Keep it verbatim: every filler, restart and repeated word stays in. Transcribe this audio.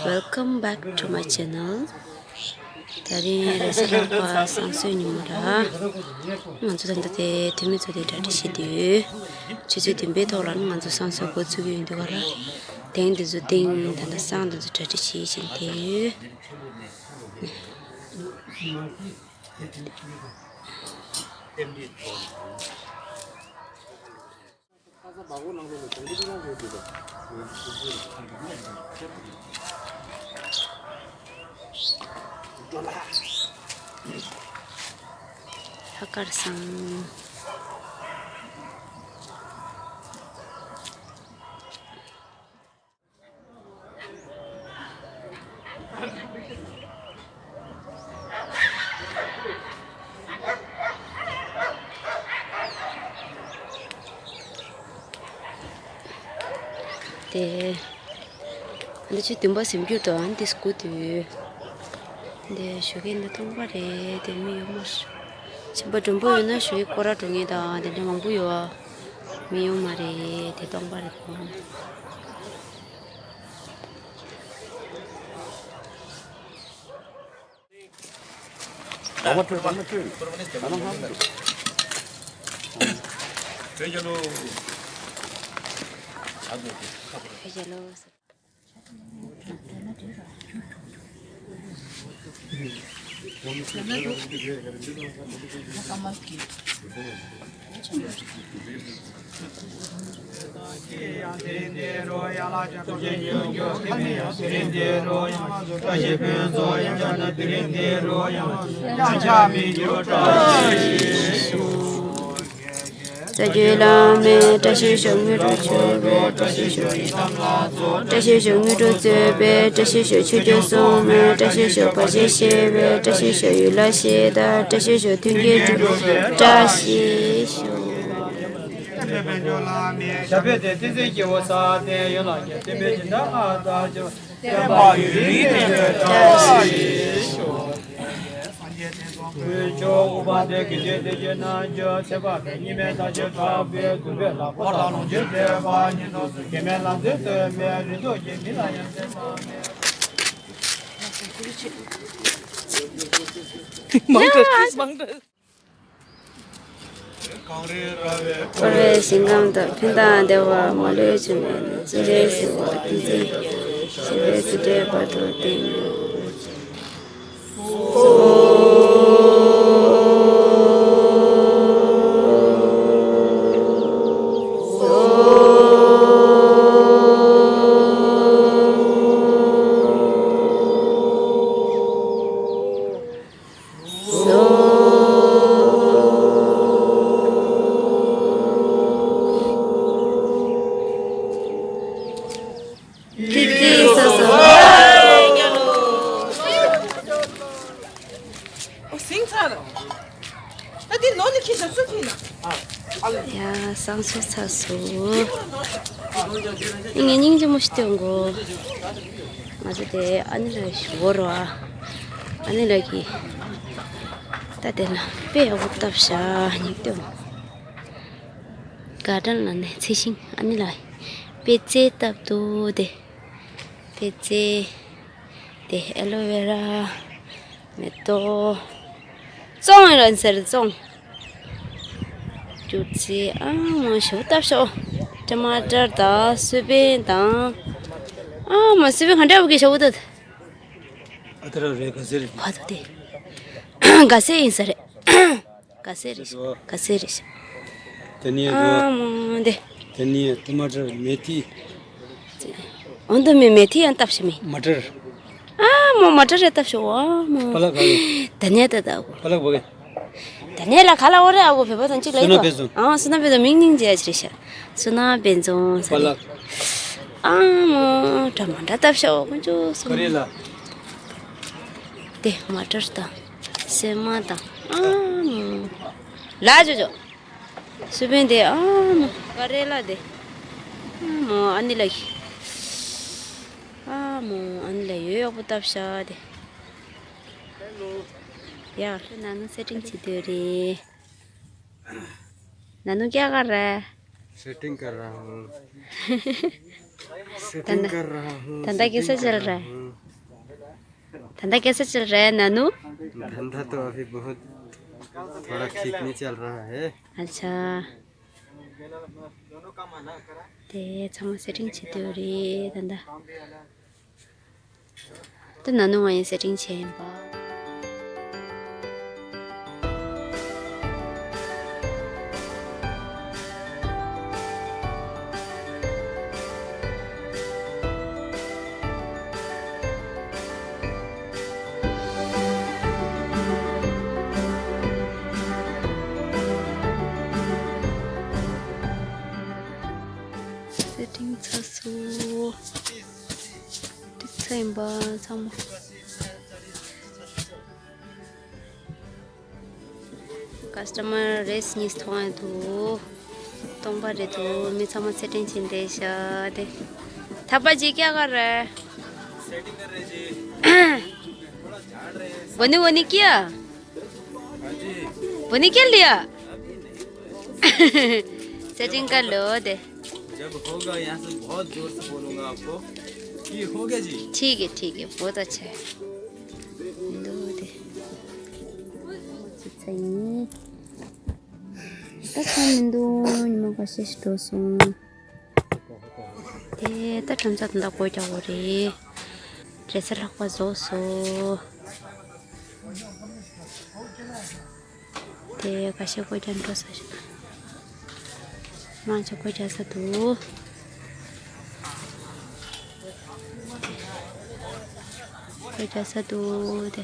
Welcome back to my channel. ད་རིང་རེས་གཟའ་ལྷག་པ་བསང་གསོལ་ཉིན་མོ་ར། ང་ཚོ་ད་ལྟ་དེ་འཐུས་མི་ཚོ་དེ་གྲ་སྒྲིག་བྱེད་དུས། ཆུ་ཚོད་བདུན་པའི་ཐོག་ལ་ནི་ང་ཚོ་བསང་གསོལ་འགོ་ཚུགས་ཀྱི་ཡོད་འདུག་ག་ར། དེང་འདི་ཚོ་དེང་ད་ལྟ་བསང་འདི་ཚོ་གྲ་སྒྲིག་བྱེད་བཞིན་དེ་ཡོད། ལྷག་དཀར་བསང་། དེ། འདི་ཆུ་བདུན་པ་ཟིན་རྒྱུ་དང་འདི་སྐུ་དུས། འདི་ཞོགས་ཀས་འདི་སྟོང་པ་རེད། དེ་མི་ཡོད་མ་རེད། ཆེན་པོ་མགྲོན་པོ་ཡོད་ན་ཞོགས་ཀས་སྐོར་ར་འགྲོ་ངེས་དང་དེ་འདྲ་མང་པོ་ཡོད། མི་ཡོད་མ་རེད། དེ་སྟོང་པ་རེད་དང་། རྩ་བརྒྱུད་བླ་མའི་བཀྲ་ཤིས་ཤོག་དངོས་གྲུབ་མཆོད་པའི་བཀྲ་ཤིས་ཤོག་ཡི་དམ་ལ་སྩོལ། བཀྲ་ཤིས་ཤོག་དངོས་གྲུབ་སྩོལ་བའི་བཀྲ་ཤིས་ཤོག་ཆོས་སྐྱོང་སྲུང་མའི་བཀྲ་ཤིས་ཤོག་བར་ཆད་ཞི་བའི་བཀྲ་ཤིས་ཤོག་ཡུལ་ལྷ་གཞི་བདག་བཀྲ་ཤིས་ཤོག་མཐུན་རྐྱེན་སྒྲུབ་པའི་བཀྲ་ཤིས་ཤོག་ཞབས་པད་བརྟན་ཏིང་འཛིན་སྐྱེ་བོ་སྲ་བརྟན་ཡོན་ལག་རྒྱས་བསྟན་པའི་སྦྱིན་བདག་ཨ་ཙརྱ་བསྟན་པ་ཡུན་རིང་གནས་པའི་བཀྲ་ཤིས་ཤོག་སངས་རྒྱས་བསྟན་འཛིན་ཀུན་མཆོག་ཨུཏྤལ་དགེ་ཚུལ་བདེ་སྤྱོད་རྣལ་འབྱོར་ཚེ་དཔག་མེད་གཉིས་མེད་མཐར་ཕྱིན་གྲགས་པའི་འདུན་པའི་ལྷ་མགོན་དང་ལོངས་སྤྱོད་ཐེག་པ་ཉིད་དུ་གཟུགས་ཀྱི་མེ་ལྷ་མཛད་སྟོན་པའི་རིན་ཐང་གི་མི་ལ་ཡང་མཚན་མ་མེད། མང་དྲགས་མང་དྲགས། འཁོར་བའི་ཞིང་ཁམས་དང་ཕན་དང་བདེ་བ་མ་ལུས་འབྱུང་བའི་ནི་སྤྱན་རས་གཟིགས་དབང་བསྟན་འཛིན་ཞི་བའི་རྩེ་གྲས་བར་དུ་བརྟན། ཨོ་སིང་ཚར། ད་འདི་ནོར་ནི་ཁྱི་ཞབས་སུ་ཁྱི་ན། ཡ་བསང་གསོལ་ཚར་སོང་། ངས་སྙིང་རྗེ་མོ་ཞིག་སྟོན་གོ། ང་ཚོ་དེ་ཨ་ནེ་ལགས་ཞུ་བོ་རོ་ཨ། ཨ་ནེ་ལགས་ཀྱིས་ད་དེ་ལ་དཔེ་ཡག་པོ་བཏབ་ཤག་སྙིང་སྟོན། དགའ་ལྡན་ལ་ནས་ཚེ་ཤིང་ཨ་ནེ་ལགས་དཔེ་རྩེ་བཏབ་འདུག་དེ། དཔེ་རྩེ། དེ་ཨེ་ལོ་ཝེ་ར། མེ་ཏོག་བཙོང་ཡོད་ར་ཟེར་བཙོང་། སྐྱུར་རྩི་ཨ་མ་ཞོ་བཏབ་ཤོག་ཊ་མ་ཊར་དང་སོ་སྦན་དང་། ཨ་མ་སོ་སྦན་ག་འདྲ་བུ་གི་ཞོ་བུ་ཏོ། ཨ་ཏ་ར་རེ་ག་ཟེར་རེད། བ་ཏོ་དེ། ག་ཟེ་ཡིན་ས་རེད། ག་ཟེ་རེད། ག་ཟེ་རེད། དེ་ནས་ཨ་མ་དེ། དེ་ནས་ཊ་མ་ཊར་མེ་ཐི། འོན་ཏེ་མེ་མེ་ཐི་ཡང་བཏབ་ཤི་མེ། མ་ཊར། ཨ་མོ་མ་ཊར་རེ་བཏབ་ཤོག་ཨ་མོ། པ་ལག་ག་ལ། ད་ནས་ད་ད་གོ། པ་ལག་བ་ག། ད་ནས་ལ་ག་ལ་འོ་རེ་ཨ་གོ་བེ་པ་དང་གཅིག་ལ་ཡིན་པ། སུ་ན་བེ་ཛོང་། ཨ་སུ་ན་བེ་ཛོང་མིང་སྙིང་རྗེ་ཨ་ཅི་རེ་ཤ། སུ་ན་བེ་ཛོང་ས་པ་ལག། ཨ་མོ་འདྲ་མ་འདྲ་བཏབ་ཤོག་ཀུན་ཅོ་སུ། ཀ་རེ་ལ། དེ་མ་ཊར་དང་། སེ་མ་དང་། ཨ་མོ། ལ་ཅོ་ཅོ། སུ་བན་དེ་ཨ་མོ། ཀ་རེ་ལ་དེ། ཨ་མོ་ཨ་ནི་ལ་ཤི། ཨ་མོ་ཨ་ནི་ལ་ཡོད་ཡག་པོ་བཏབ་ཤག་དེ། ཡ། ཁྱོད་ན་ནུ་སེ་ཊིང་བྱེད་དུས་རེད། ན་ནུ་ཀྱ་ག་ར། सेटिंग कर रहा हूँ। सेटिंग कर रहा हूँ। ད་ད་གི་ས་ཅལ་ར། धंधा कैसा चल रहा है नानू? धंधा तो अभी बहुत थोड़ा ठीक नहीं चल रहा है। अच्छा। དེ་ཚང་མ་སེ་ཊིང་བྱེད་དུས་རེད་ད་ལྟ། དེ་ན་ནུ་ང་ཡི་སེ་ཊིང་བྱས་ཡིན་པ། སེ་ཊིང་ཚར་སོང་། ཏིག་ཙམ་ཡིན་པ་ཚང་མ། ཀ་སི་ཊ་མར་རེས་གཉིས་མཐོང་ཡ་འདུག་སྟོང་པ་རེད་འདུག་མི་ཚང་མ་སེ་ཊིང་བྱེད་འདི་ཤ་དེ། ཐག་པ་ཇི་ཀྱ་ག་རེ། वो नहीं, वो नहीं किया। वो नहीं क्या लिया? सेटिंग कर लो दे। जब होगा, यहाँ से बहुत जोर से बोलूंगा आपको कि हो गया जी। ठीक है, ठीक है, बहुत अच्छा है। दो दे। ད་ཚང་མི་འདུག་ཉི་མ་ཁ་ཤས་ཤིག་འགྲོ་སོང་། དེ་ད་ཁྲོམ་ས་དེ་འདྲ་སྒོ་རྒྱག་དགོས་རེད། དྲི་ཟ་ལྷག་པ་རྫོགས་སོང་། དེ་ཁ་ཤས་སྒོ་རྒྱག་འགྲོ་ས་ཞིག་མང་ཆེ་སྒོ་རྒྱག་ས་འདུག་སྒོ་རྒྱག་ས་འདུག་དེ།